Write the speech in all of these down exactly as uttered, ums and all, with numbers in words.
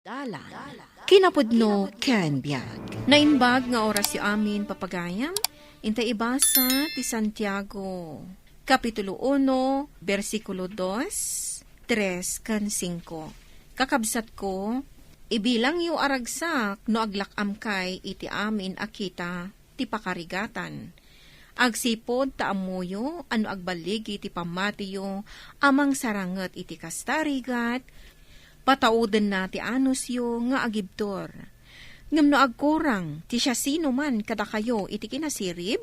Dalan, kinapudno ken biag. Naimbag nga orasyo amin, papagayam. Intay ibasa ti Santiago, Kapitulo uno, bersikulo dos, tres, ken singko. Kakabsatko, ibilangyo a ragsak no aglak-amkay iti amin a kita ti pakarigatan. Agsipud ta ammoyo a no agballigi ti pammatiyo a mangsaranget iti kasta a rigat, pataudenna ti anusyo nga agibtur. Ngem no agkurang ti siasinoman kadakayo iti kinasirib,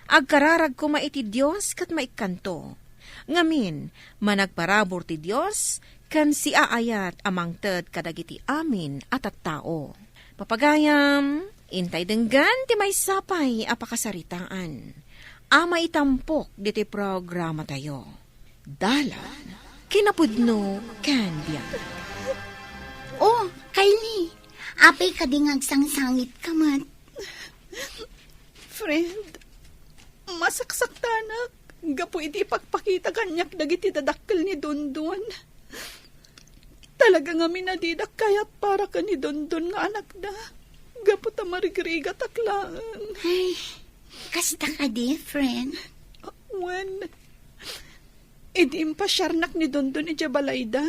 agkararag koma iti Dios ket maikkanto. Ngamin, managparabur ti Dios ken siaayat a mangted kadagiti amin a tattao. Papagayam, intay denggan ti maysa pay a pakasaritaan a maitampok ditoy programatayo. Dalan, kinapudno, ken biag. Oh, Kylie, apay kadi nga agsangsangitka met? Friend, masaksaktanak gapu iti ipakpakita kaniak dagiti dadakkel ni Dondon. Talaga ngamin a didak kayat para ken ni Dondon nga anakda, gapu ta marigrigatak laeng. Ay, kasta kadi, friend? Wen, idi impasiarnak ni Dondon idiay balayda,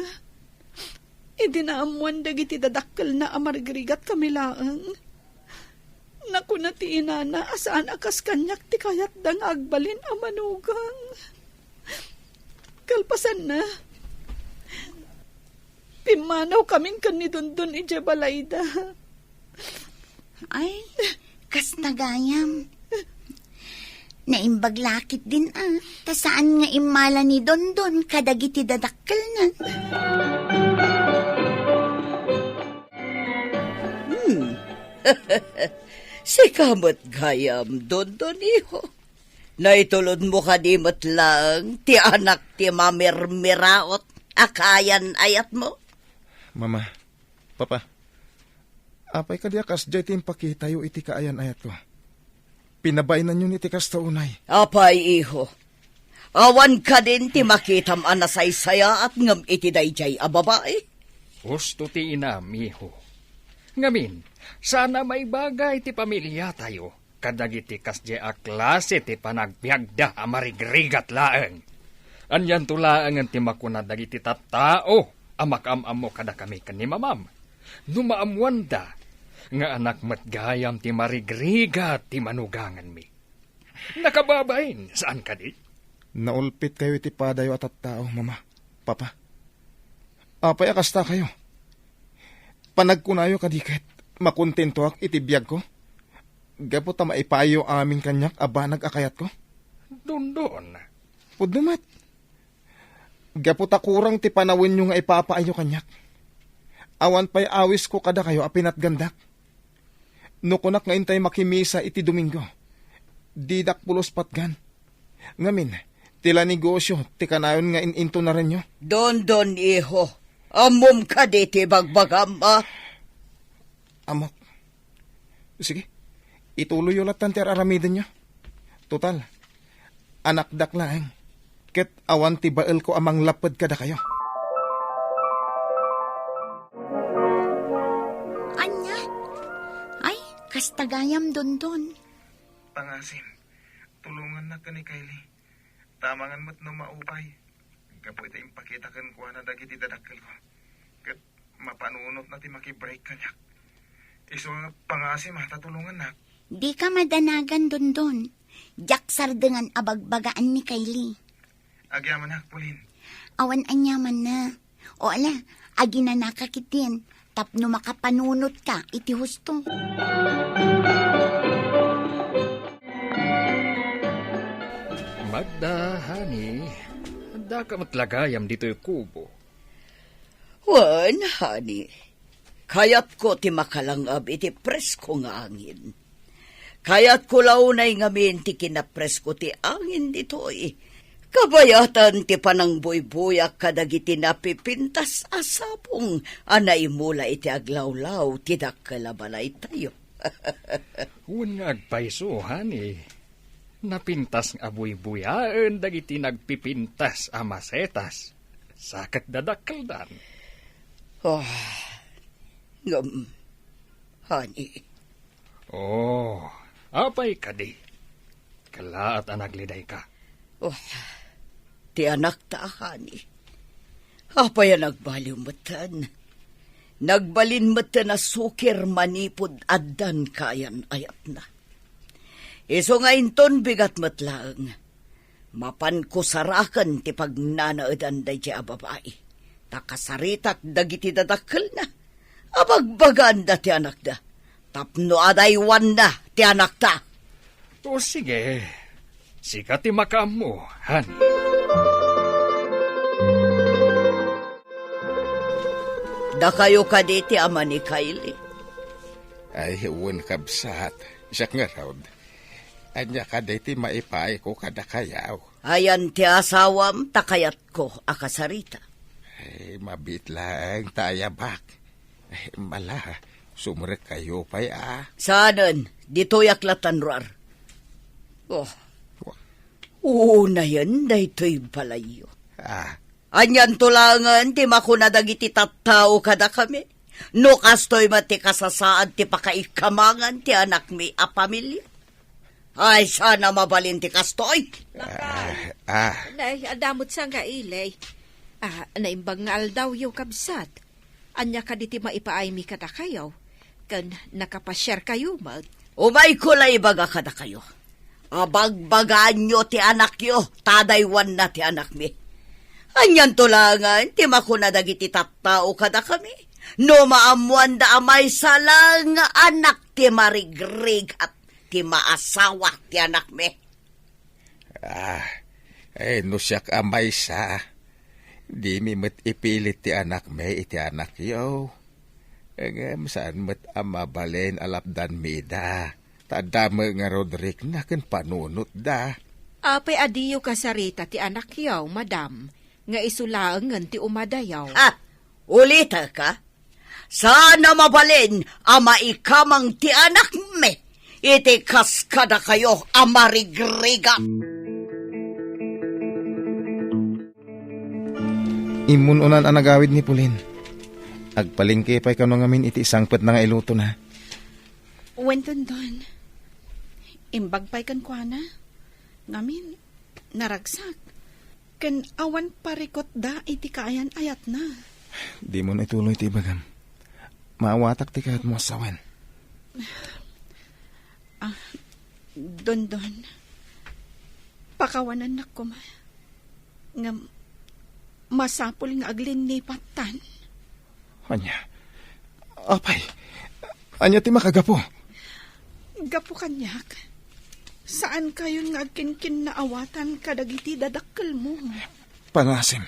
idi naammoan dagiti dadakkelna a marigrigat kami laeng, nakuna ti inana a saan a kas kaniak ti kayatda nga agbalin a manugang. Kalpasanna, pimmanaw kamin ken ni Dondon idiay balayda. Ay, kasta gayam. Naimbag la ketdin a, ta saan nga immala ni Dondon kadagiti dadakkelna. Hmm. Sika met gayam, Dondon, iho. Naitulodmo kadi met laeng ti anak ti mamirmiraot a kaayan-ayatmo? Mama, Papa, apay kadi a kasdiay ti impakitayo iti kaayan-ayatko? Pinabainanyon iti kasta unay. Apay, iho? Awan kadin ti makitam a nasaysayaat ngem iti daydiay a babai? Husto ti inam, iho. Ngamin, saan a maibagay ti pamiliatayo kadagiti kasdiay a klase ti panagbiagda a marigrigat laeng. Anianto laengen ti makuna dagiti tattao a makaam-ammo kadakami ken ni mamam, no maammoanda nga anak met gayam ti marigrigat ti manuganganmi? Nakababain, saan kadi? Naulpitkayo iti padayo a tattao, Mama, Papa. Apay a kastakayo? Panagkunayo kadi ket makontentoak iti biagko gapu ta maipaayyo amin kaniak a banag a kayatko? Dondon. Pudno met. Gapu ta kurang ti panawenyo nga ipapaayyo kaniak. Awan pay awisko kadakayo a pinatgandak. No kunak nga intay makimisa iti Domingo, didak pulos patgan. Ngamin, ti la negosio ti kanayon nga in-intunarenyo. Dondon, iho, ammom kadi ti bagbagam, a? Ammok. Sige, ituloyyo lattan ti ar-aramidenyo. Total, anakdak laeng, ket awan ti baelko a manglapped kadakayo. Ania? Ay, kasta gayam, Dondon. Pangasim, tulongannak ken ni Kylie. Tamangan met no maupay. Gapu iti impakita kenkuana dagiti dadakkelko. Ket mapanunotna ti makibreak kaniak. Isu a pangasim a ta tulongannak. Dika madanagan, Dondon. Diak sardengan a bagbagaan ni Kylie. Agyamanak, Pauline. Awan aniamanna. O ala, aginanaka ketdin tapno makapananunotka iti husto. Magda, honey, addaka met la gayam ditoy kubo. Wen, honey, kayatko ti makalang-ab iti presko nga angin. Kayatko la unay ngamin ti kinapresko ti angin ditoy. Kabayatan ti panangbuybuyak kadagiti napipintas a sapong a naimula iti aglawlaw ti dakkel a balaytayo. Wen nga agpayso, honey. Napintas nga buybuyaen dagiti nagpipintas a masetas. Sa ket dadakkeldan. Oh, Ngem, honey. Oh, apay kadi? Kalaat a naglidayka. Oh, ti anakta, honey. Apay a nagbaliw metten? Nagbalin metten a sukir manipud addan kaayan-ayatna. Isu nga inton bigat met laeng, mapanko saraken ti pagnanaedan daydiay a babai. Ta kasaritak dagiti dadakkelna. Abagbagaanda ti anakda. Tapno adaywanna ti anakta. O sige, sika ti makaammo, honey. Dakayo kadi ti ama ni Kylie? Ay, wen, kabsat. Siak ngarud. Ania kadi ti maipaayko kadakayo? Ayan ti asawam ta kayatko a kasarita. Ay, mabiit laeng ta ayabak. Ay, mala, sumrekkayo pay a. Saanen, ditoyak lattan ruar. Oh. Wa- Unayen daytoy balayyo. Ah. Anianto laengen ti makuna dagiti tattao kadakami? No kastoy met ti kasasaad ti pakaikamangan ti anakmi a pamilia? Ay, saan a mabalin ti kastoy? Ah, ah. Nay, adda met sa nga ili. Ah, naimbag nga aldawyo, kabsat. Ania kadi ti maipaaymi kadakayo? Ken nakapasiarkayo met? Umayko la ibaga kadakayo. Abagbagaanyo ti anakyo, ta adaywanna ti anakmi. Anianto laengen ti makuna dagiti tattao kadakami? No maammoanda a maysa la nga anak ti marigrigat ti maasawa ti anakmi. Ah, eh, no siak a maysa, dimi met ipilit ti anakmi iti anakyo. Ngem saan met a mabalin a lapdanmi ida, ta adda met ngarud rikna ken panunotda. Apay a diyo kasarita ti anakyo, madam, nga isu laengen ti umadayo? Ha? Ulitek, a? Saan a mabalin a maikamang ti anakmi iti kas kadakayo a marigrigat. Immun-unan a nagawid ni Pauline. Agpalengke pay kano ngamin iti sangpetna nga ilutona. Wen, Dondon. Imbag pay kenkuana. Ngamin, naragsak. Ken awan parikutda iti kaayan-ayatna. Dimon ituloy ti ibagam. Maawatak ti kayatmo a sawen. Ah, Dondon. Pakawanennak koma. Ngem masapul nga aglinnipat tan. Ania? Apay, ania ti makagapu? Gapu kaniak, saankayon nga agkinkinnaawatan kadagiti dadakkelmo. Pangasim,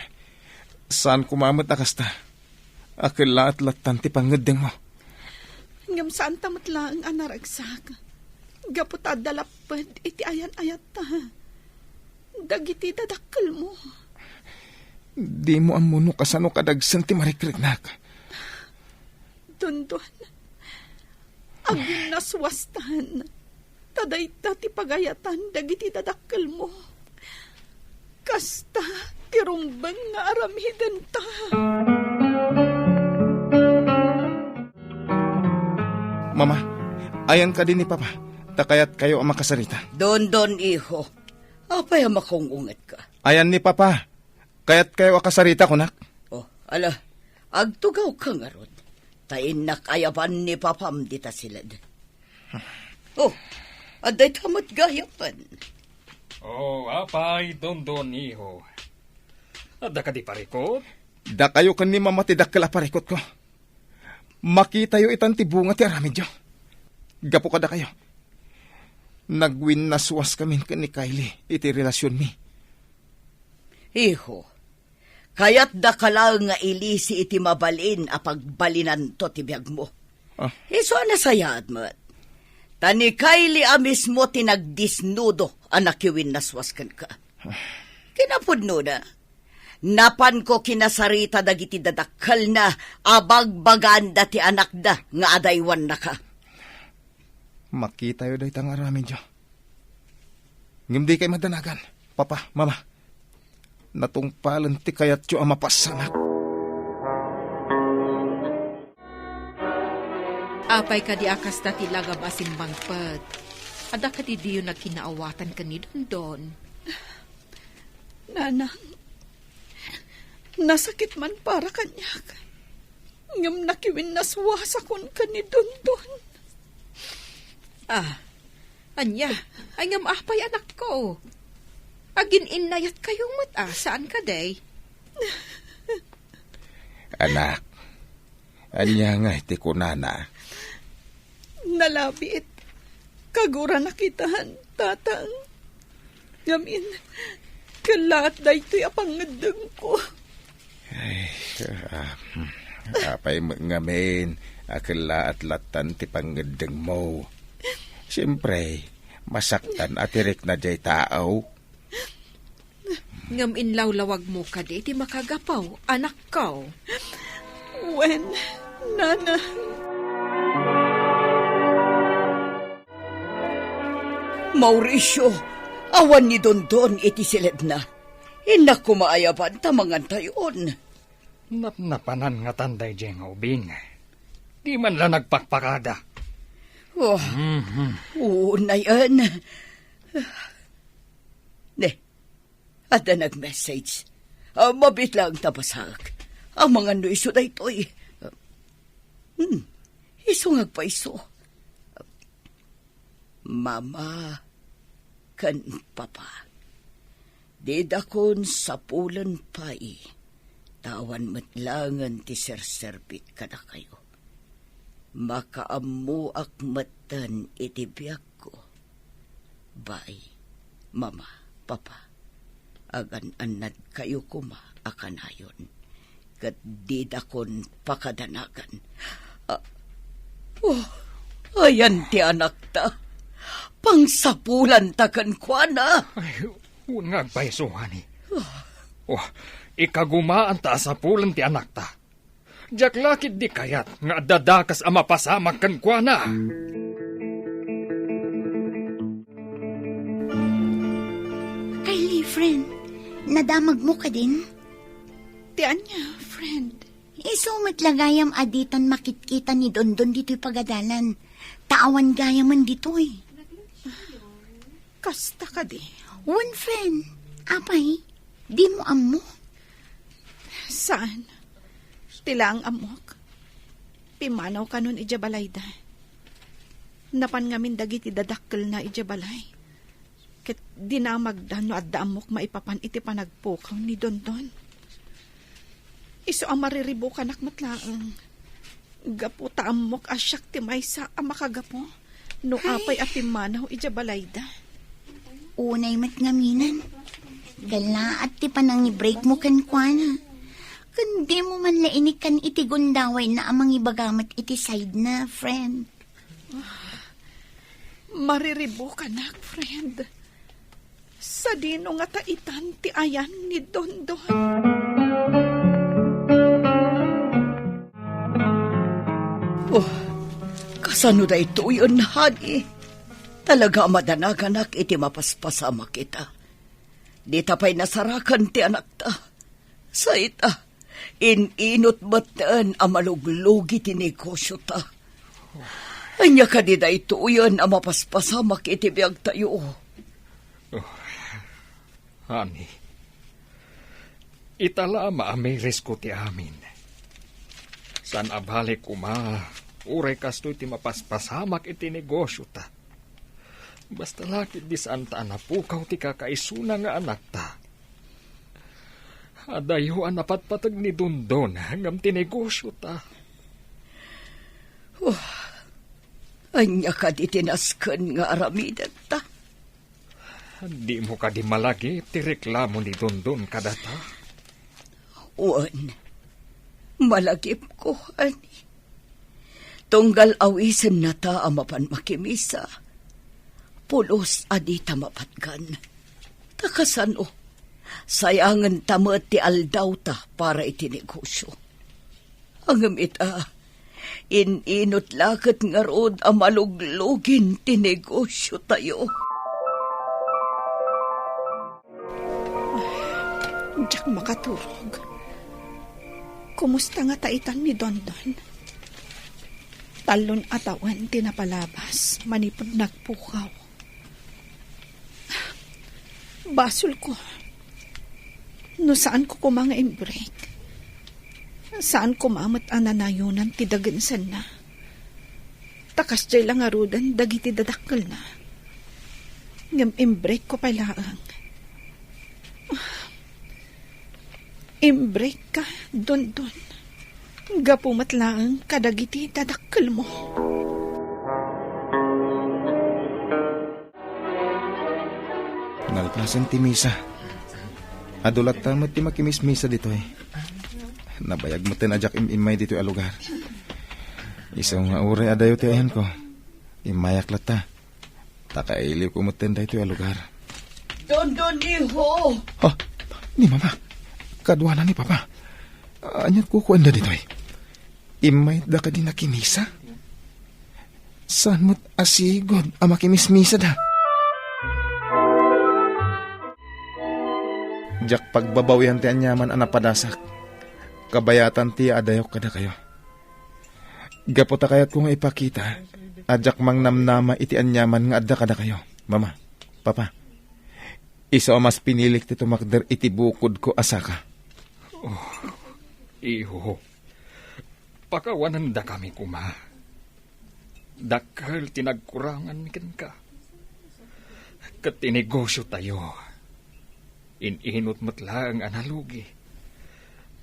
saan koma met a kasta. Akellaat lattan ti pangngeddengmo. Ngem saanta met laeng a naragsak. Gapu ta adda lapped iti ayan-ayatta. Dagiti dadakkelmo. Dimo ammo no kasano kadagsen ti marikriknak. Dondon, aginnaswastan, ta dayta ti pagayatan dagiti dadakkelmo. Kasta ti rumbeng nga aramidenta. Mama, ayan kadi ni Papa, ta kayatkayo a makasarita. Dondon, iho. Apay a makung-ungetka? Ayan ni Papa. Kayatkayo a kasarita, kunak. Oh, ala, agtugawka ngarud. Ta innak ayaban ni Papam dita siled. Oh, adda ita met gayapen. Oh, apay, Dondon, iho. Adda kadi parikut? Dakayo ken ni Mama ti dakkel a parikutko. Makitayo itan ti bunga ti aramidyo. Gapu kadakayo, nagwinnaswaskamin ken ni Kylie iti relasionmi. Iho, kayatdaka laeng nga ilisi iti mabalin a pagbalinanto ti biagmo. Ah. Isu a nasayaat met. Ta ni Kylie a mismo ti nagdisnudo a nakiwinnaswas kenka. Ah. Kinapudnona, napanko kinasarita dagiti dadakkelna a bagbagaanda ti anakda nga adaywannaka. Makitayo dayta nga aramidyo. Ngem dikay madanagan, Papa, Mama. Natungpalen ti kayatyo a mapasamak. Apay kadi a kasta ti lagam a simmangpet? Adda kadi diyo nagkinaawatan ken ni Dondon? Nanang, nasakit man para kaniak. Ngem nakiwinnaswasakon ken ni Dondon. Ah, ania? Ay, ngem apay, anakko? Agin-innayatkayo met, ah, saan kadi? Anak, ania ngay ti kunana? Nalabit. Kaguranak itan, Tatang. Ngamin, kellaat daytoy a pangngeddengko. Ay, ah, hmm. Apay met ngamin a kellaat lattan ti pangngeddengmo? Siempre, masaktan a ti rikna diay tao. Ngem inlawlawagmo kadi ti makagapu, anakko? Wen, Nana. Mauricio, awan ni Dondon iti siledna. Innak koma ayaban ta mangantayon. Napnapanan ngatan daydiay nga ubing. Di man la nagpakpakada. Oh, mhm. Unayen. Ne, adda nag-message. Ah, mabiit laeng ta basaek. Amangan no isu daytoy. Hmm, isu nga agpayso. Mama ken Papa, didakon sapulen pay, ta awan met laengen ti serserbik kadakayo. Makaammoak metten iti biagko. Bay, Mama, Papa, agan-annadkayo koma a kanayon, ket didakon pakadanagan. Ah, oh, ayan ti anakta. Pangsapulanta kenkuana. Ay, wen nga agpayso, honey. Ah. Oh, ikagumaanta a sapulen ti anakta. Diak la ketdi kayat nga adda dakes a mapasamak kenkuana. Kylie, friend, nadamagmo kadin? Ti ania, friend? Isu met la gayam a ditan makitkita ni Dondon ditoy pagadalan. Ta awan gayamen ditoy. Kasta kadi? Wen, friend. Apay, dimo ammo? Saan? Ti laeng ammok, pimmanaw kanon idiay balayda. Napan ngamin dagiti dadakkelna idiay balay. Ket dinamagda no adda ammok maipapan iti panagpukaw ni Dondon. Isu a mariribukanak met laeng. Gapu ta ammok a siak ti maysa a makagapu no apay a pimmanaw idiay balayda. Unay met ngaminen. Kellaat ti panangibreakmo kenkuana. Ken dimo man la inikkan iti gundawayna a mangibaga met iti sidena, friend. Mariribukanak, friend. Sadino ngata itan ti ayan ni Dondon? Oh, kasano daytoyen, honey? Talaga a madanaganak iti mapaspasamak ita. Dita pay nasarakan ti anakta. Sayta, in-inut metten a maluglugi ti negosiota. Ania kadi daytoyen a mapaspasamak iti biagtayo? Oh, honey, ita la a maamirisko ti amin. Saan a bale koma, uray kastoy ti mapaspasamak iti negosiota. Basta la ketdi saanta a napukaw ti kakaisuna nga anakta. Adayo a napatpateg ni Dondon ngem ti negosiota. Oh, ania kadi ti nasken nga aramidenta? Dimo kadi malagip ti reklamo ni Dondon kadata? Wen, malagipko, ani. Tunggal awisennata a mapan makimisa, pulos a dita mapatgan. Ta kasano, sayangenta met ti aldawta para iti negosio. Ngem ita, in-inut la ket ngarud a maluglugin ti negosiotayo. Diak makaturog. Kumusta ngata itan ni Dondon? Tallon a tawen ti napalabas manipud nagpukaw. Basolko no saanko koma nga imbreak. Saan koma met a nanayonan ti dagensenna. Ta kasdiay la ngaruden dagiti dadakkelna. Ngem imbreakko pay laeng. Imbreakka, Dondon. Gapu met laeng kadagiti dadakkelmo. Nalpasen ti misa. Adu latta met ti makimismisa ditoy. Nabayag metten a diak im-immay ditoy a lugar. Isu nga uray adayo ti ayanko, immayak latta. Ta kailiwko metten daytoy a lugar. Dondon, iho! Ha? Ni Mama? Kaduana ni Papa? Ania't kukuenda ditoy? Immayda kadi nakimisa? Saan met a sigud a makimismisada? Diak pagbabawian ti aniaman a napadasak. Kabayatan ti adayok kadakayo. Gapu ta kayatko nga ipakita a diak mangnamnama iti aniaman nga adda kadakayo, Mama, Papa. Isu a mas pinilik ti tumakder iti bukodko a saka. Oh, iho, pakawanendakami koma. Dakkel ti nagkuranganmi kenka. Ket ti negosiotayo, in-inut met laeng a nalugi.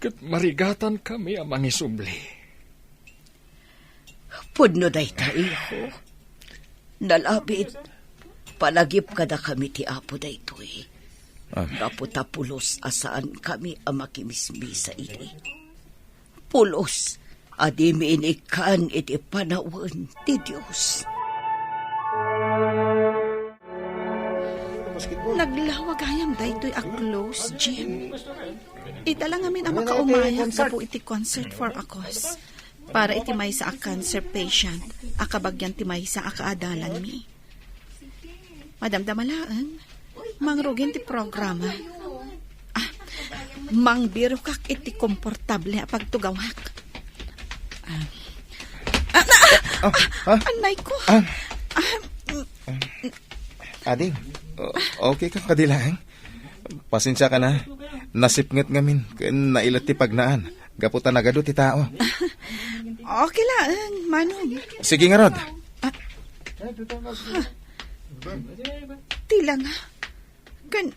Ket marigatankami a mangisubli. Pudno dayta, iho. Nalabit, palagip kadakami ti Apo daytoy. Ah. Gapu ta pulos a saankami a makimismisa idi. Pulos a dimi inikkan iti panawen ti Dios. Naglawa gayam daytoy a close, Jim. Ita la ngamin a makaumaya gapu iti concert for a cause para iti maysa a cancer patient a kabagian ti maysa a kaadalanmi. Madamdama laeng, mangrugin ti programa. Ah, mangbirokak iti komportable a pagtugawak. Ah, ah, ah, Ah, ah, ah, anay ko. Ah. Ah, mm, Ading, o-, okay ka kadi laeng? Pasensiakan a. Nasipnget ngamin ken nailet ti pagnaan gapu ta nagadu ti tao. Okay laeng, Manong. Sige ngarud. Ah. Ha. Ti langa. Ken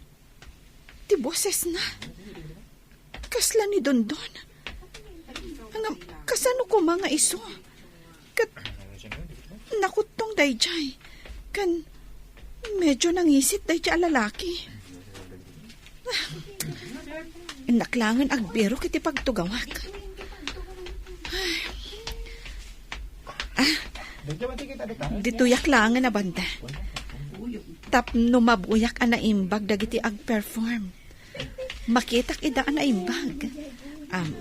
ti bosesna. Kasla ni Dondon. Ngem, kasano koma nga isu? Ket nakuttong daydiay. Ken medyo nangisit daydiay a lalaki. Innak laengen agbirok iti pagtugawak. Ah, ditoyak laengen a banda. Tapno mabuyak a naimbag dagiti agperform. Makitak ida a naimbag. Um,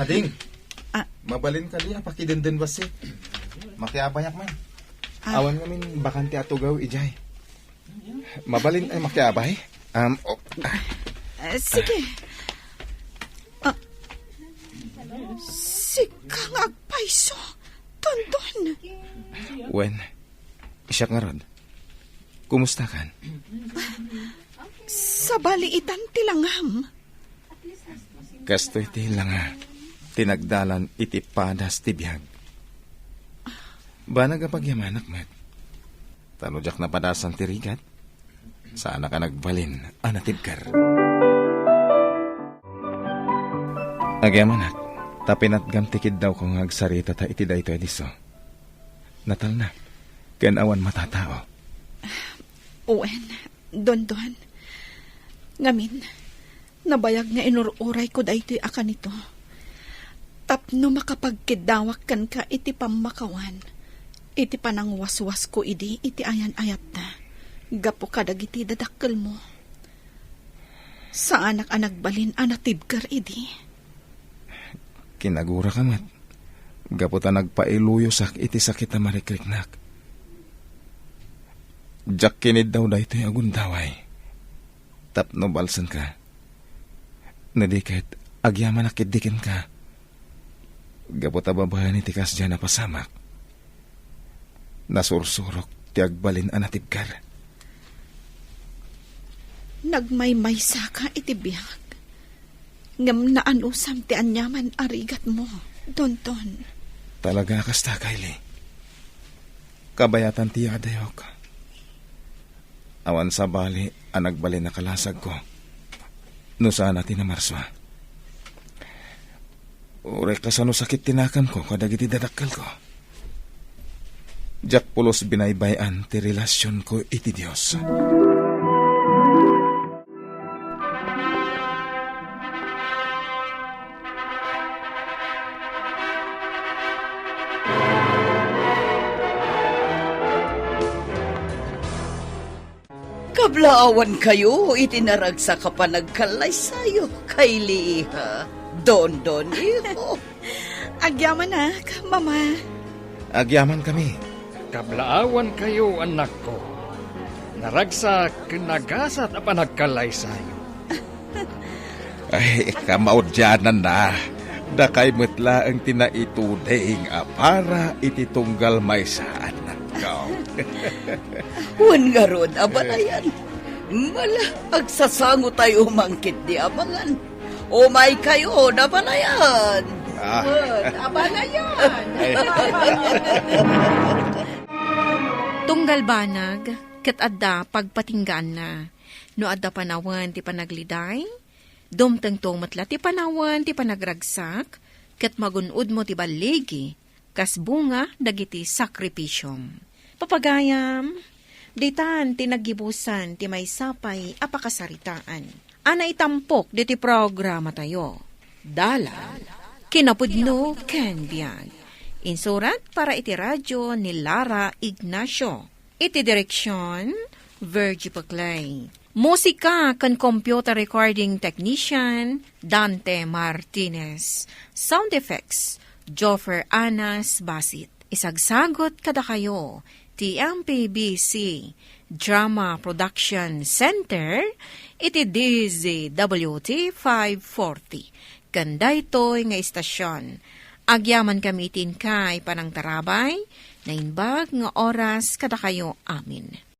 Ading, Ah. mabalin kadi a pakidenden bassit. Makiabayak man. Ah. Awan ngamin bakante a tugaw idiay. Mabalin a makiabay? Um, oh. Ah, sige. Ah, sika nga agpayso, Dondon. Wen, siak ngarud. Kumustakan? Sabali itan ti langam. Kastoy ti langa ti nagdalan iti padas ti biag. Banag a pagyamanak met. Ta no diak napadasan ti rigat, saanak a nagbalin a natibker. Agyamanak, ta pinatgam ti kiddawko nga agsaritata iti daytoy a disso. Natalna, ken awan matatao. Wen, Dondon. Ngamin, nabayag nga inur-urayko daytoy a kanito. Tapno makapagkiddawak kenka iti pammakawan, iti panangwaswasko idi iti ayan-ayatta, gapu kadagiti dadakkelmo. Saanak a nagbalin a natibker idi. Kinaguraka met, gapu ta nagpailuyosak iti sakit a marikriknak. Diak kiniddaw daytoy a gundaway. Tapno balsenka. No di ket, agyamanak ketdi kenka. Gapu ta babaen iti kasdiay a napasamak, nasursurok ti agbalin a natibker. Nagmaymaysaka iti biag, ngem naanusam ti aniaman a rigatmo, Tonton. Talaga a kasta, Kylie. Kabayatan ti yadayok. Awan sabali a nagbalin a kalasagko no saan a ti namarsua. Uray kasano sakit ti nakamko kadagiti dadakkelko. Diak pulos binaybay-an ti relasionko iti Dios. Kablaawankayo iti naragsak a panagkallaysayo, Kylie iha, Dondon iho. Agyamanak, Mama. Agyamankami. Kablaawankayo, annakko. Naragsak ken nagasat a panagkallaysayo. Ay, kamaudiananna. Dakay met laeng ti naituding a para iti tunggal maysa, annakko. Wen ngarud, abanayan. Mala, agsasangotayo man ketdi a mangan. Umaykayo, abanayan. Ah. Wen, abanayan. Ay. Tunggal banag, ket adda pagpatinggaanna. No adda panawen ti panagliday, dumtengto met la ti panawen ti panagragsak, ket magun-odmo ti balligi, kas bunga dagiti sakripisiom. Papagayam, ditan ti naggibusan ti maysa pay a pakasaritaan a naitampok diti programatayo. Dalan, kinapudno ken biag. Insurat para iti radio ni Lara Ignacio. Iti direksion, Virgie Paclay. Musika ken computer recording technician, Dante Martinez. Sound effects, Joffer Anas Basit. Isagsagut kadakayo ti M P B C Drama Production Center iti D Z W T five forty. Ken daytoy nga istasion, agyamankami iti inkay panangtarabay, naimbag nga oras kadakayo amin.